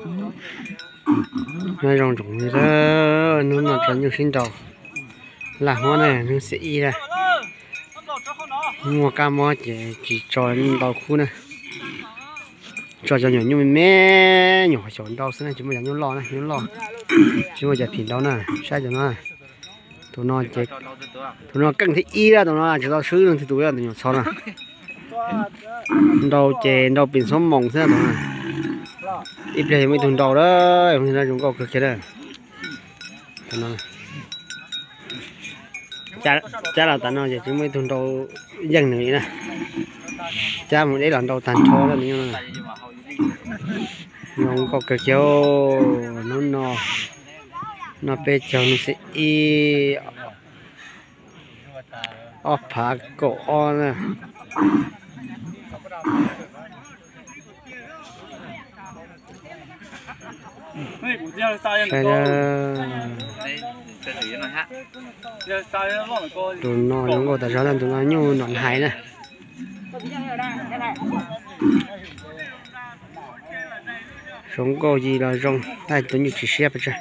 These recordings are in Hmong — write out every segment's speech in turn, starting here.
Nyob zoo tsoom phooj ywg, hnub no tso nyuj sib nraus laj huab na, hnub xiab ib na. Muaj kab mob ces tsis tso ntau khub na. Tso cov nyuam nyuj me me, nyuam qhuav xyaum nrau xwb na, tsis muaj cov nyuj loj na, nyuj loj tsis muaj cov phim nrau na. Saib cov no, tus no ces, tus no keej thib ib na, tus no tsis tau swb leej twg tus, tus nyuam txho no. Nrau ces nrau pim xoob moos xwb na tus no. Ib pliag muaj ib tug nrau lawm, zoo nkauj kawg kiag na. Cab los tas no ces tsis muaj ib tug nrau yeej nws li na. Cab mus deb los nrau tag nrho lawm. Zoo nkauj kawg kiag. Hnub no, no peb caug hnub xiab ib, ob phav kaum ob na. Saib na, tus no zoo nkauj tas zog na, tus no nyuj nom hais na. Zoo nkauj yig los zoo, tab tus nyuj tsis siab pes tsawg.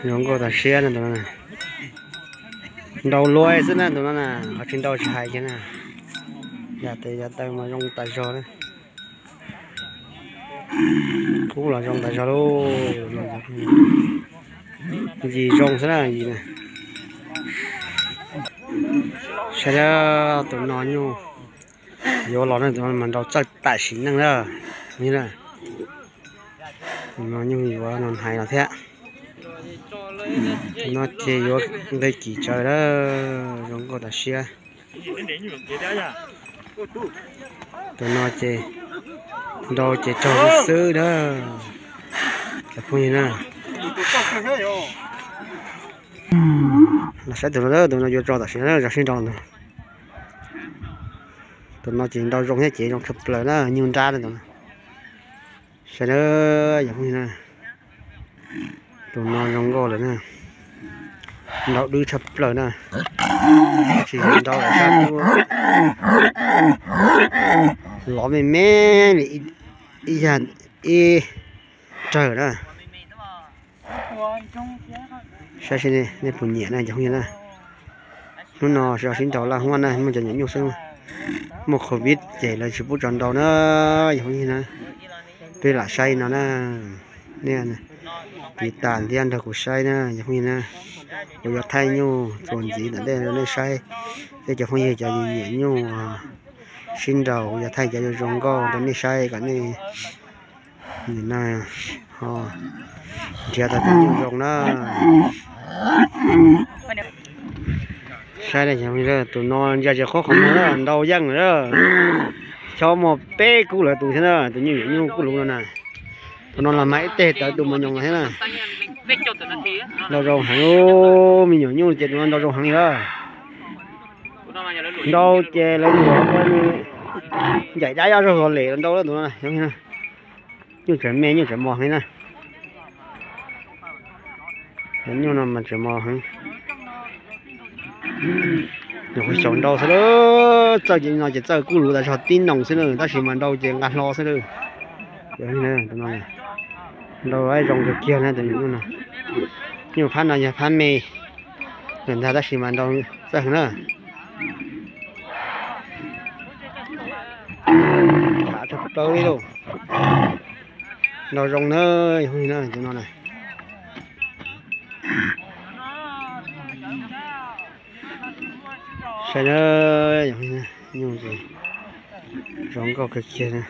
Zoo nkauj tas siab na tus no. Nrau luaj xwb na tus no na, ho tsis nrau tsis hais kiag na. Yam tes yav taw mas zoo tas zog na. Kub los zoo tas zog lauj. Yig zoo xwb na yig na. Saib tus no nyuj yuav los na, tus no mas nrau txawj tam sim neej na. Tus no nyuj yuav no hais los thiab. Tus no ces yuav nqi kim tsawv na, zoo nkauj tas siab. Tus no ces nrau ces tsaug xwb xwb na. Cov phooj ywg na, los saib tus no, tus no yuav tso tam sim no, tso sib nrau ntag. Tus no ces nrau zoo thiab ces zoo tshaj plaws na, nyuj nrab na tus no. Saib na, yog phooj ywg na, tus no zoo nkauj lawm na, nrau dwb tshaj plaws na, tsis nrau lawm sab tub, lov me me li ib yam ib rawg na. Saib seb nej puas nyiam na cov phooj ywg na. Hnub no sib nraus laj huab na, muaj cov nyuam nyuj xwb, muaj covid ces lawv tsis pub tso nrau na, yog phooj ywg na. Peb lam saib no na, nej tiv tas thiab nrog kuv saib na, yog phooj ywg na. Kuv yuav thaij nyuj txuas ntxiv ntawm ntej rau nej saib, thiab cov phooj ywg cov nyiam nyuj sib nraus kuv yuav thaij cov zoo nkauj rau nej saib kom nej nim no ho nrhiav tau cov nyuj zoo na. Saib na, tus no ntsia tsis qhuav qhov muag na, nrau yeej lawm. Xyov muaj peb kub lawm tus thiab na, tus nyuj nyuam nyuj kub lus no na. Tus no los mas ib teg tawv tus mos nyoos thiab na. Nrau zoo heev, me nyuam nyuj ces tus no nrau zoo heev li lawm. Nrau ces lawv nyuam ua ncaim dab yoj zog zog lem los nrau tus no. Nyuj tseem me, nyuj tseem mos heev na. Cov nyuj no mas tseem mos heev. Nyuam qhuav xyaum nrau xwb lawm, txawj ces no ces txawj kub lus tas zog tib noos xwb na, tab sis mas nrau ces nqa hlo xwb lawm. Nrau zoo kawg kiag na tus nyuam nyuj no. Nyuj phab no yog phab me lawm ntag tab sis mas nrau txawj heev na. Tshaj plaws li lauj. Nrau zoo na, yog tus no na. Saib na, yog nyuj zoo nkauj kawg kiag na,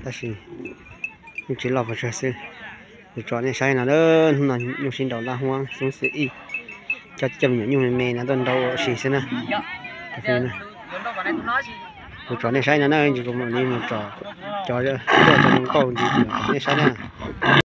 tab sis nyuj tsis loj pes tsawg xwb. Kuv tso nej saib no na, hnub no nyuj sib nraus laj huab xub xwb ib, coj coj me nyuam nyuj me me no tuaj nrau ua si xwb na. Kuv tso nej saib no na, kuv mam li mus tso cov tuaj tso zoo nkauj ntxiv kuv mam tso nej saib na.